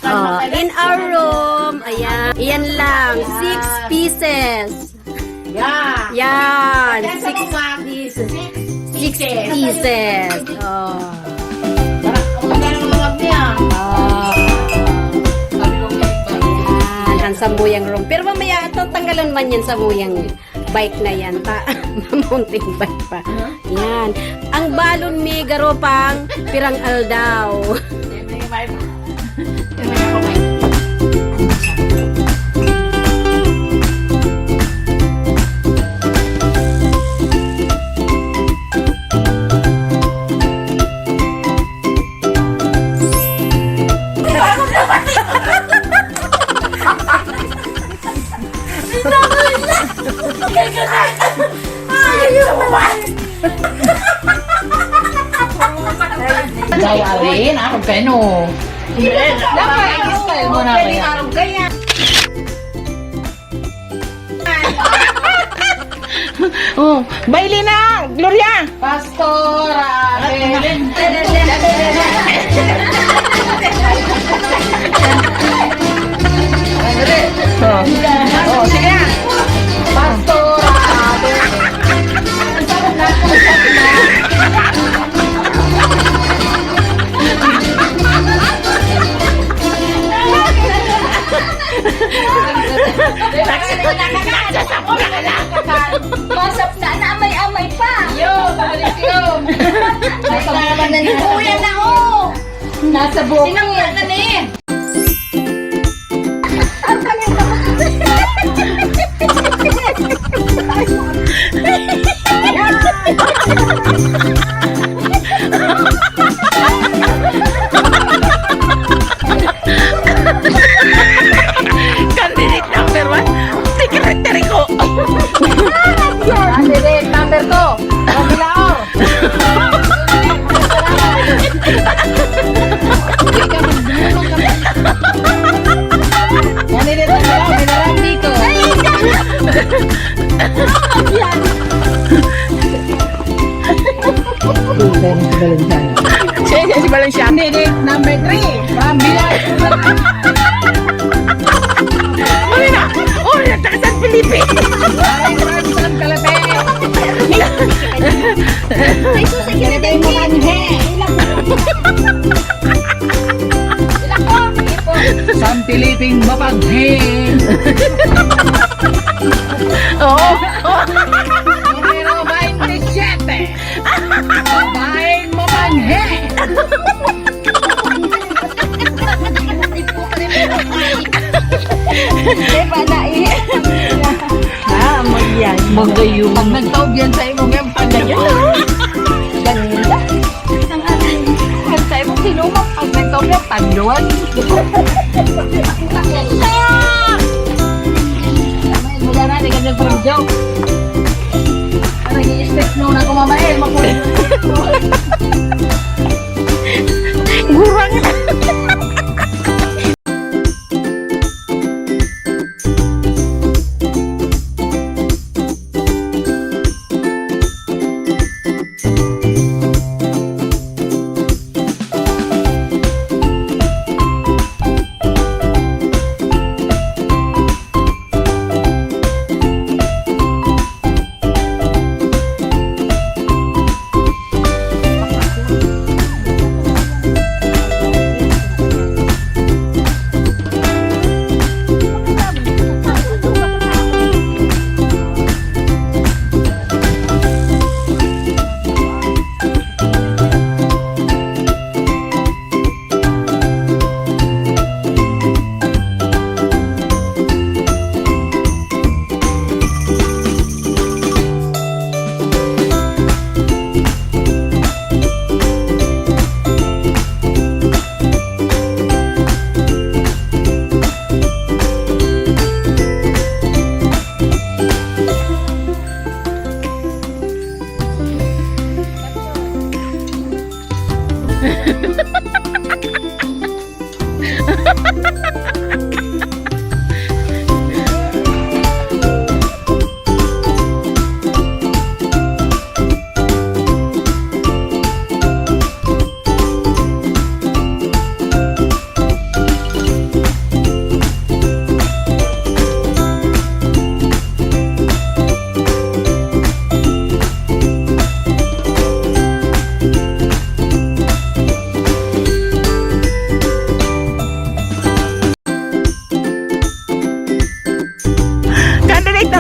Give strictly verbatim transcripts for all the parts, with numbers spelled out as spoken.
Oh, in our room, ayan. Iyan lang, six pieces. Yeah. Yan, six pieces. Six pieces. Oh. Oh. Yan, ang sambuyang room. Pero mamaya, ito, tanggalan man yan, sambuyang bike na yan. Ta, mountain bike pa. Yan. Ang balon mi, garo pang pirang aldaw. Daw, Alin, ako keno. Dapat, style mo na kaya. Oh, Bailey na, Gloria. Pastora Belen. Oh. Oh, sige na. Pastora Belen. Masap na, na amay-amay pa. Yo, pabalik yo. Ay, tama na ni Kuya na, oh. Nasa buhok. Sinangla na ni. Candidate number one, secretary ko. Candidate number two, Rabilaor. Candidate number one, Minarang dito. Siya, siya si Valenciano. Siya, siya si Valenciano. Candidate number three, from Bilal. Uy na! Uy, nagtaka San Felipe! Parang San Felipe. Ay, sus, ay, Felipe mo lang, he. San Felipeng mapaghe. Oo. Numero twenty-seven. Babaeng mapanghe. Di ba na eh? Ah, magyan. Magayon. Pag nagtaob yan sa imo, ngayon pag ganyan. Ganda. Ang ating, ang sa imo, sinumak. Pag nagtaob yan, pag luwag. Mula na, di ka nagparang joke. Parang i-step no na kumamael, makulit. Gurang.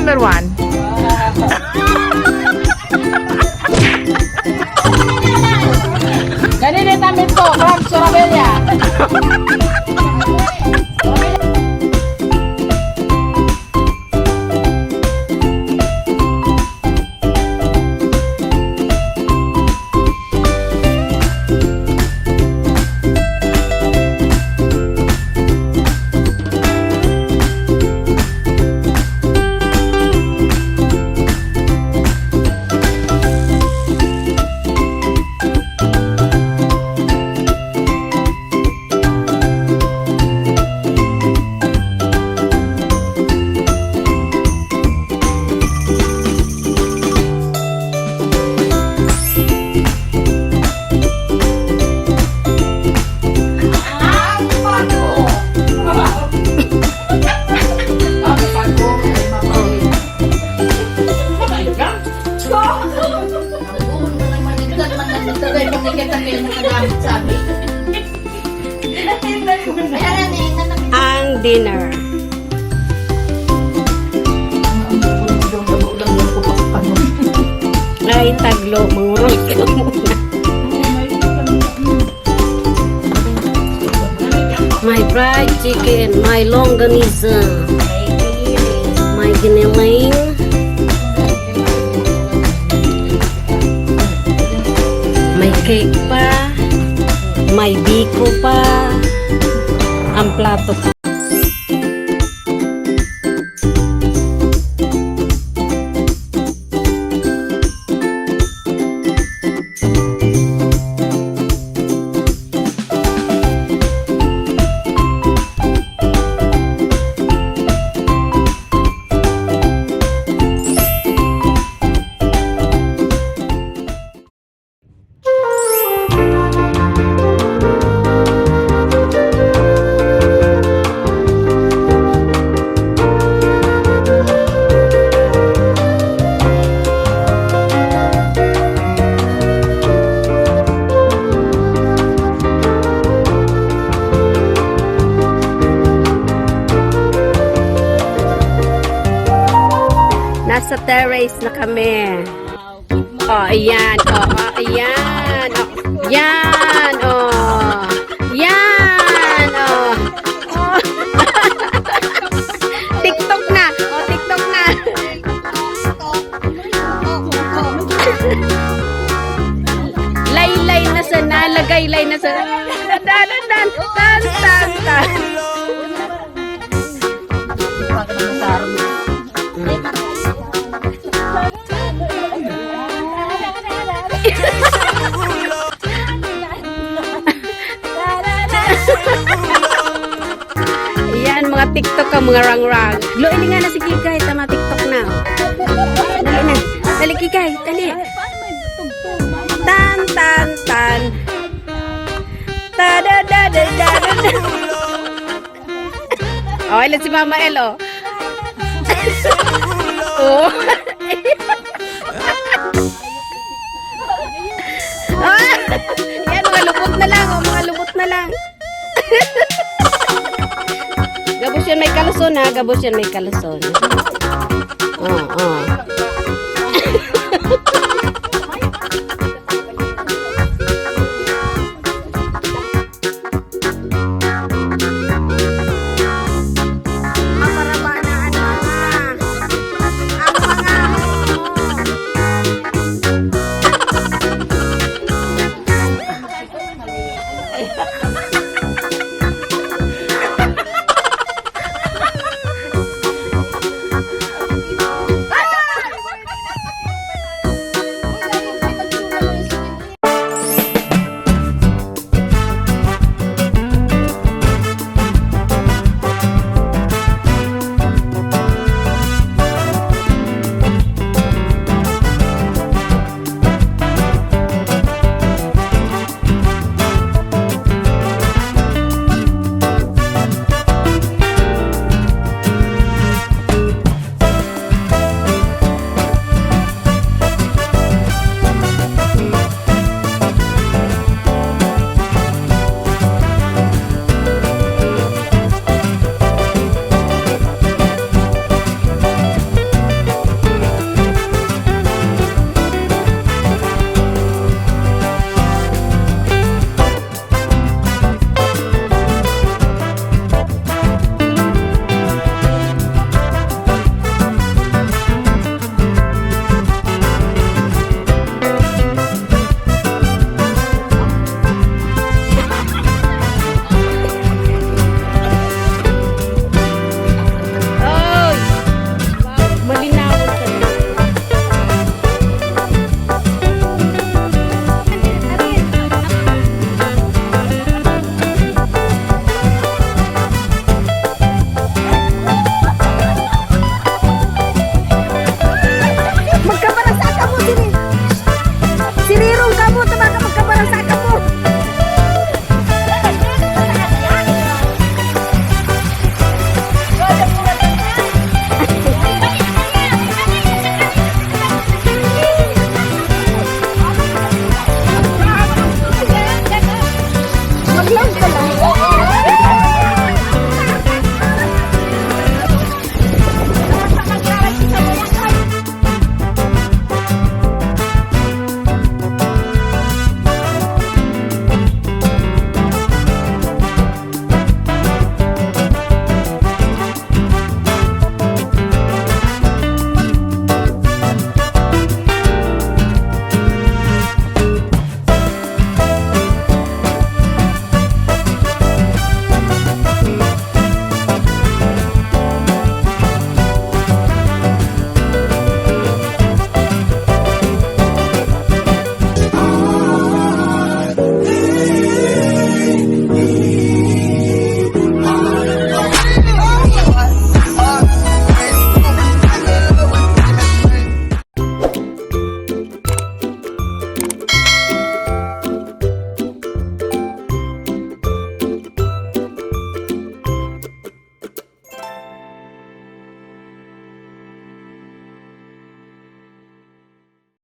Number one. Gani ni Tamito, from Surabaya. Ang dinner. Ay, taglo, mangurong ka muna. May fried chicken, may longganisa, may giniling, may cake pa, may biko pa. Ang plato ko. Nasa terrace na kami. Oh, ayan. Oh, oh, ayan. Oh, yan. Oh. Yan. Oh. Oh. TikTok na. Oh, TikTok na. Laylay na sa nalagay, lay na sa dan, dan, dan, tan, tan, tan. Yan, mga TikTok ka, mga rangrang. Lo, ini nga na si Kikay, tama TikTok na. Dali na. Dali, Kikay, dali. Tan, tan, tan. Ta, da, da, da, da, da, da. Oh, ilan si Mama El, oh. Oh. Ah, yan, mga lubot na lang, oh, mga lubot na lang. Gabos yan may kaluson, ha? Gabos yan may kaluson.